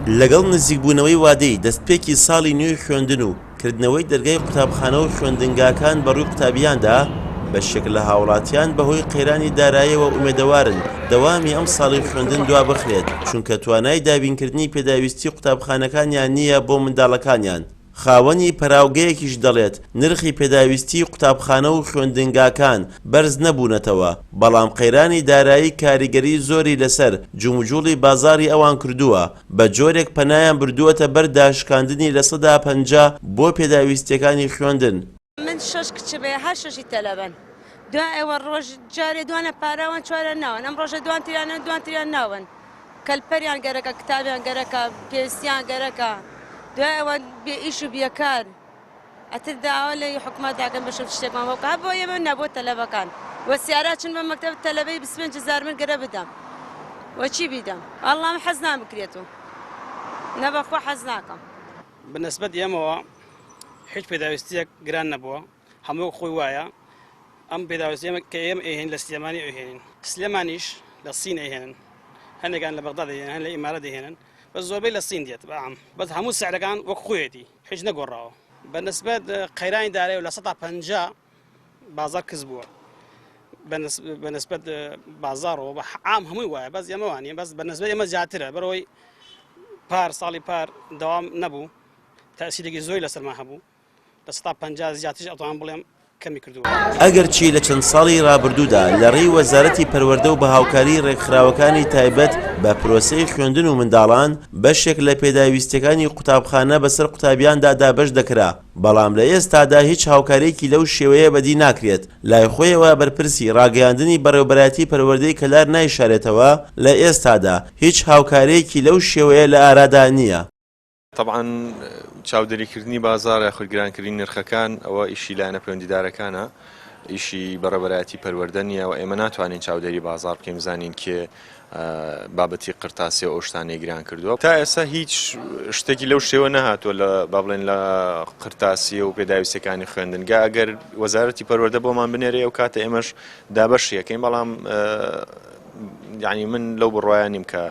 لەگەڵ نزیکبوونەوەی وادەی دەستپێکی ساڵی نوێی خوێندن و کردنەوەی دەرگای قوتابخانە و خوێندنگاکان بەڕووی قوتابیاندا، بەشێک لە هاوڵاتیان بەهۆی قەیرانی داراییەوە ئومێدەوارن دەوامی ئەمساڵی خوێندن دوابخرێت، چونکە توانای دابینکردنی پێداویستی قوتابخانەکانیان نییە بۆ منداڵەکانیان. خاوەنی پەراوگەیەکیش دەڵێت، نرخی پێداویستیی قوتابخانە و خوێندنگاکان بەرز نەبوونەتەوە، بەڵام قەیرانی دارایی کاریگەری زۆری لەسەر جموجوڵی بازاڕی ئەوان کردووە، بە جۆرێک پەنایان بردووەتە بەر داشکاندنی 50% بۆ پێداویستییەکانی خوێندن. من شەش کچم هەیە هەر شەشی تەلەبەن دوای ئەوە ڕۆژ جارێ دوانە پاراوان چوارە ناون ئەم ڕۆژە دوان تریانە دوان تریان ناون کەلپەریان گەرەکە کتابیان گەرەکە پێویستیان گەرەکە دوای ئەوە بێ ئیش و بێکار ئەتر داوا لە حکومەت داکەن بەشە شتێکمان بۆ بکە بۆ ئێمە نا بۆ تەلەبەکان وە سیارە چن بە مەکتەب تەلەبەی 25 هزار من گەرە بدەم وە چی بیدەم والله من حەز نابکرێت و نە بەخوا حەز ناکەم. بە نسبەت ئێمەوە هیچ پێداویستیەک گران نەبووە هەموو وەک خۆی وایە ئەم پێداویستیە کە ئێمە ئەیهێنین لە سلێمانی ئەیهێنین سلێمانیش لە سین ئەیهێنن هەندێکان لە بەغدا دەهێنن هەن لە ئیمارە دەهێنن بەس زۆربەی لە سین دێت بەعام بەس هەموو سعرەکان وەک خۆیەتی هیچ نەگۆڕاوە بە نسبەت قەیرانی دارایی و 50% بازار کز بووە بە نسبەت بازارەوە بە عام هەمووی وایە بەس ئێمە وانە بەس بە نسبەت ئێمە زیاترە بەرەوەی پار ساڵی پار دەوام نەبوو تاسیرێکی زۆری لەسەرمان هەبوو 50% زیاتریش ئەتوانم بڵێم کەمی کردووە. ئەگەرچی لە چەند ساڵی رابردوودا لە رێی وەزارەتی پەروەردە و بە هاوکاری رێکخراوەکانی تایبەت بە پرۆسەی خوێندن و منداڵان، بەشێک لە پێداویستیەکانی قوتابخانە بەسەر قوتابیاندا دابەش دەکرا، بەڵام لە ئێستادا هیچ هاوکاریەکی لەو شێوەیە بەدی ناکرێت، لای خۆیەوە بەرپرسی راگەیاندنی بەڕێوبەرایەتی پەروەردەی کەلار نایشارێتەوە لە ئێستادا هیچ هاوکاریەکی لەو شێوەیە لە ئارادا نییە. تەبعەن چاودێریکردنی بازاڕ یاخود گرانکردنی نرخەکان ئەوە ئیشی لایەنە پەیوەندیدارەکانە ئیشی بەڕێوەبەرایەتی پەروەردە نییە و ئێمە ناتوانین چاودێری بازاڕ بکەین بزانین کێ بابەتی قرتاسیە و ئەو شتانەی گران کردووە تا ئێستا هیچ شتێکی لەو شێوە نەهاتووە لە با بڵێن لە قرتاسیە و پێداویستەکانی خوێندنگا ئەگەر وەزارەتی پەروەردە بۆمان بنێرێ ئەو کاتە ئێمەش دابەشیەکەین بەڵام یعنی من لەو بڕوایە نیم کە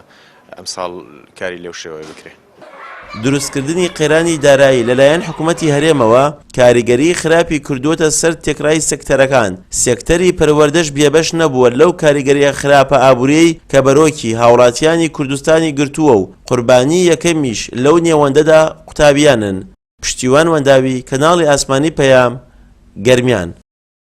ئەمساڵ کاری لەو شێوەیە بکرێ. دروستکردنی قەیرانی دارایی لەلایەن حکومەتی هەرێمەوە کاریگەریی خراپی کردووەتە سەر تێکڕای سێکتەرەکان، سێکتەری پەروەردەش بێبەش نەبووە لەو کاریگەرییە خراپە ئابوورییەی کە بەرۆکی هاوڵاتیانی کوردستانی گرتووە و قوربانیی یەکەمیش لەو نێوەندەدا قوتابیانن. پشتیوان وەنداوی، کەناڵی ئاسمانی پەیام، گەرمیان.